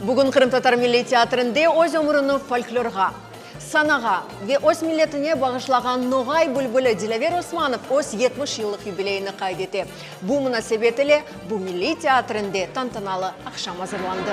Bugün Qırımtatar milliy teatrinde öz ömrüni folklorğa, sanağa ve öz milletine bağışlağan Noğay bülbüli Dilâver Osmanov öz 70 yıllıq yubileyini qayd ete. Bu munasebet ile bu milliy teatrinde tantanalı aqşam azırlandı.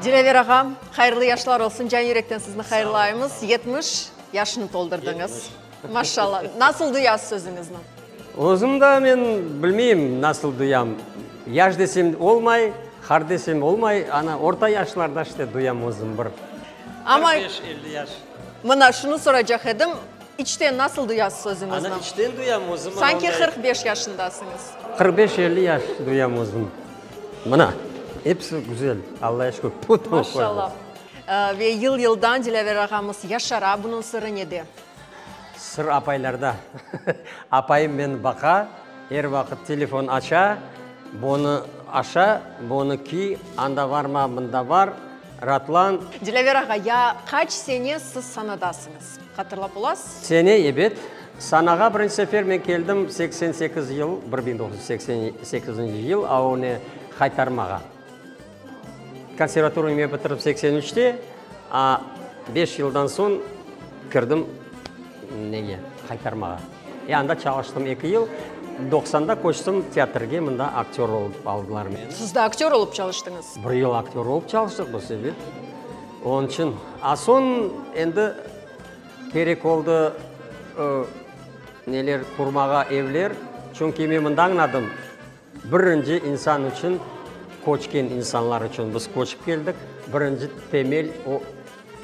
Dilâver ağa, hayırlı yaşlar olsun, can yürekten sizni hayırlaymız. 70 yaşını toldurdıñız. Maşallah. Nasıl duyasız özüñizni? Özüm da men bilmeyim nasıl duyam. Yaş desem olmay, qart desem olmay, ana orta yaşlarda işte duyam özüm bir. Amma 45-50 yaş. Mına şunı soracaq edim, içten nasıl duyasız özüñizni? Ana içten duyam özüm mına Sanki onday. 45 yaşındasıñız. 45-50 yaş duyam özüm. Mına, episi güzel, Allaya şükür. Maşallah. Ve yıl-yıldan Dilâver ağamız yaşara, bunıñ sırı nede? Sır apaylarda. Apayım meni baqa, er vaqıt telefon aça, bonı aşa, bonı kiy, anda varma, mında var, ratlan. Dilâver ağa, ya qaç sene siz sanadasıñız? Hatırlap olasız? Sene, ebet. Sanağa birinci sefer men keldim 88 yıl, 1988 yıl, a o ne, Haytarmağa. Konservatoriyanı men bitirip 83-te, a beş yıldan soñ kirdim nege, Haytarmağa. E anda çalıştım eki yıl, doqsanda köçtim teatrge, mında aktör olıp aldılar meni. Siz de aktör olıp çalıştıñız? Bir yıl aktör olıp çalıştıq biz, ebet. Onıñ içün, a soñ endi kerek oldı neler qurmağa, evler, çünki men mında añladım, Birinci insan içün, köçken insanlar içün biz köçip keldik, birinci temel o,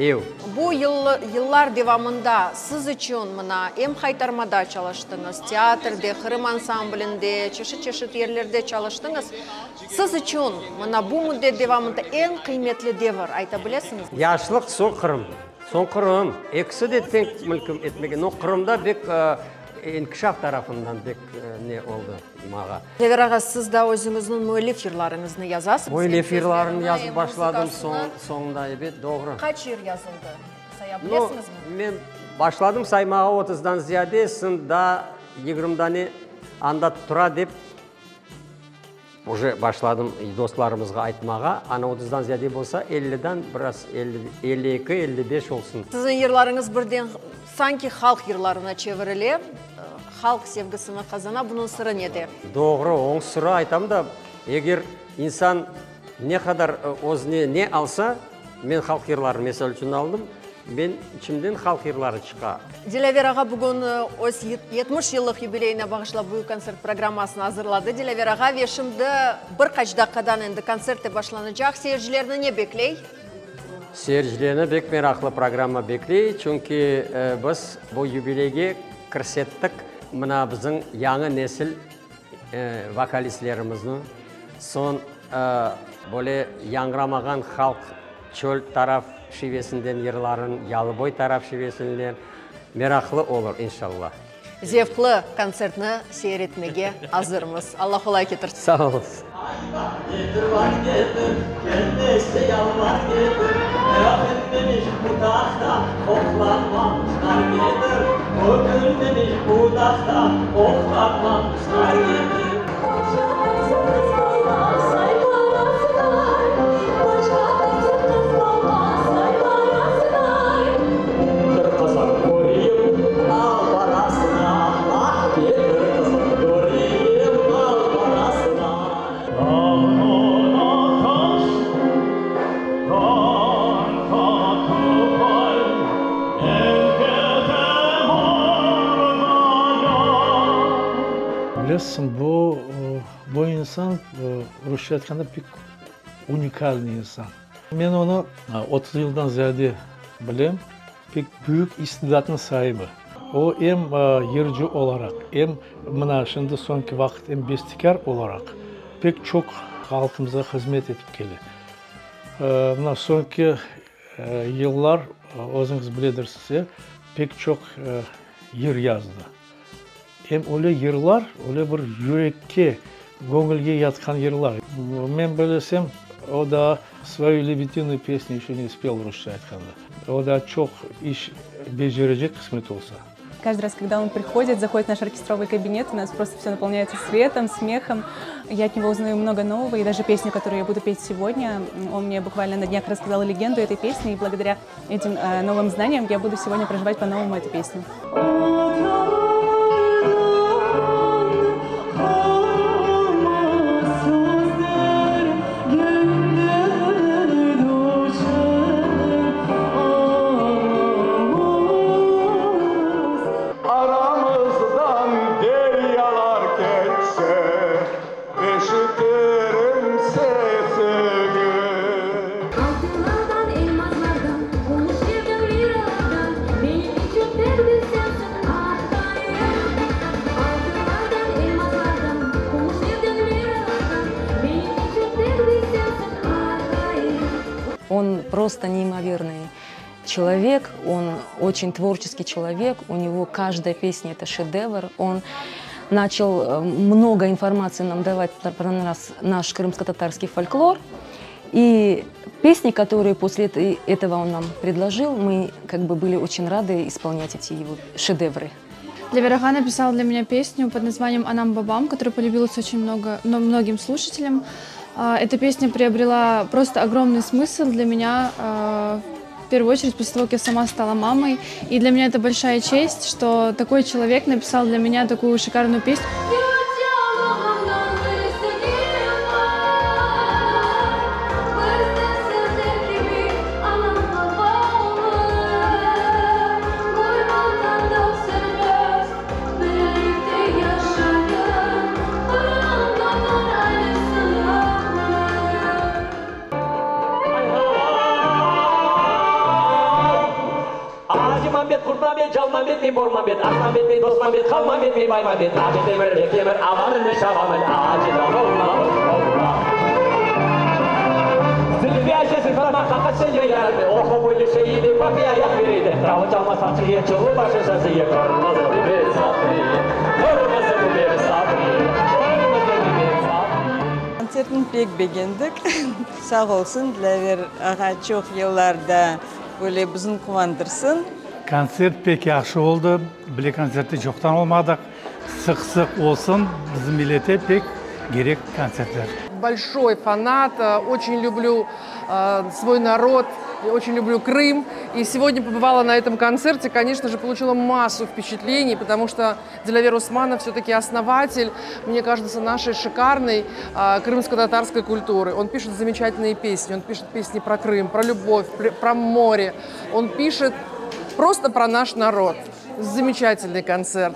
ev. Bu yıllar devamında siz içün mına em Haytarmada çalıştıñız, teatrde, Qırım ansamblinde, çeşit-çeşit yerlerde çalıştıñız. Siz içün mına bu müddet devamında eñ qıymetli devir, ayta bilesiñizmi? Yaşlıq, soñ Qırım. Soñ Qırım. Ekisi de teñ mülküm etmege. No, Qırımda bek inkişaf tarafından bek ne oldı. Mağa. Dilâver ağa, siz daa özüñizniñ müellif yırlarıñıznı yazasıñız. Müellif yırlarını yazıp başladım soñunda, ebet, doğru. Qaç yır yazıldı, saya bilesiñizmi? Men başladım saymağa otuzdan ziyade, soñ daa yigirmi dane anda tura dep, uje başladım dostlarımızğa aytmağa, ana otuzdan ziyade bolsa, ellidan biraz, 52, 55 olsun. Siziñ yırlarıñız birden Sanki halq yırlarına çevirile, halq sevgisini qazana, bunıñ sırı nede? Doğru, onıñ sırı aytam da, eger insan ne qadar özüne ne alsa, men halq yırlarını mesel içün aldım, men içimden halq yırları çıqa. Dilâver ağa bugün öz 70 yıllıq yubileyine bağışlap büyük kontsert programmasını azırladı. Dilâver ağa, ve şimdi bir qaç daqqadan endi kontsert de başlanacaq. Seyircilerni ne bekley? Seyircilerni bek meraqlı programma bekley, çünki biz bu yubileyge kirsettik mına bizim yañı nesil vokalistlerimizni, soñ böyle yañğıramağan halq çöl taraf şivesinden yırların, yalıboy taraf şivesinden, meraqlı olur, inşallah. Zevqlı kontsertni seyir etmege azırmız. Alla qolay ketirsin. Sağ oluñız. Bilesiñ, bu, bu insan, rusça aytqanda, pek unikalnıy insan. Men onı 30 yıldan ziyade bilem. Pek büyük istidatnıñ saibi. O, em yırcı olaraq, em mına şimdi soñki vaqıt em bestekâr olaraq pek çoq halqımızğa hızmet etip kele. Mına soñki yıllar, özüñiz biledirsiz, pek çoq. yır yazdı. Em öyle yırlar, öyle bir yürekke, göñülge yatqan yırlar. Men bilesem, o daa svoyu lebedиную песню еще не спел, rusça aytqanda. O daa çoq iş becerecek, qısmet olsa. Каждый раз, когда он приходит, заходит в наш оркестровый кабинет, у нас просто все наполняется светом, смехом. Я от него узнаю много нового, и даже песню, которую я буду петь сегодня, он мне буквально на днях рассказал легенду этой песни, и благодаря этим э, новым знаниям я буду сегодня проживать по-новому эту песню. Aramızdan deryalar keçse, eşitirim sesiñi. Altınlardan, elmazlardan, Gümüşlerden, liralardan Menim içün tek bir sensiñ, aqayım. Altınlardan, elmazlardan, Gümüşlerden, liralardan Menim içün tek bir sensiñ, aqayım. Он просто неимоверный человек, он очень творческий человек, у него каждая песня – это шедевр. Он начал э, много информации нам давать про нас, наш крымско-татарский фольклор. И песни, которые после этого он нам предложил, мы как бы были очень рады исполнять эти его шедевры. Дилявер ağa написал для меня песню под названием «Anam babam», которая полюбилась очень много, но многим слушателям. А, эта песня приобрела просто огромный смысл для меня, а, в первую очередь после того, как я сама стала мамой. И для меня это большая честь, что такой человек написал для меня такую шикарную песню. Yolumdan birisi bar, Bir sensiz kibi anam babam Ğurbandan da serbest birlikte yaşayıp Qırımtatar ailesini qurayıq. Acımambet, Qurtmambet, Jalmambet, men Bormambet, Aqmambet, men Dosmambet, Qalmambet, men Baymambet, Acı temir, temir, avamın, şavamın, acı da Zülfiye, Zülfatma, Qırmızı biber Sabriye, qırmızı biber Sabriye, qırmızı biber Sabriye. Kontsertni pek begendik. Sağ olsun, Dilâver ağa çoq yıllarda böyle bizni quvandırsın. Kontsert pek yahşı oldı. Böyle kontsertte çoqtan olmadıq. Sıq-sıq olsun, bizim millete pek kerek kontsertler. Большой фанат, э, очень люблю э, свой народ, очень люблю Крым. И сегодня побывала на этом концерте, конечно же, получила массу впечатлений, потому что Дилявер Усманов все-таки основатель, мне кажется, нашей шикарной э, крымско-татарской культуры. Он пишет замечательные песни, он пишет песни про Крым, про любовь, про море. Он пишет просто про наш народ. Замечательный концерт.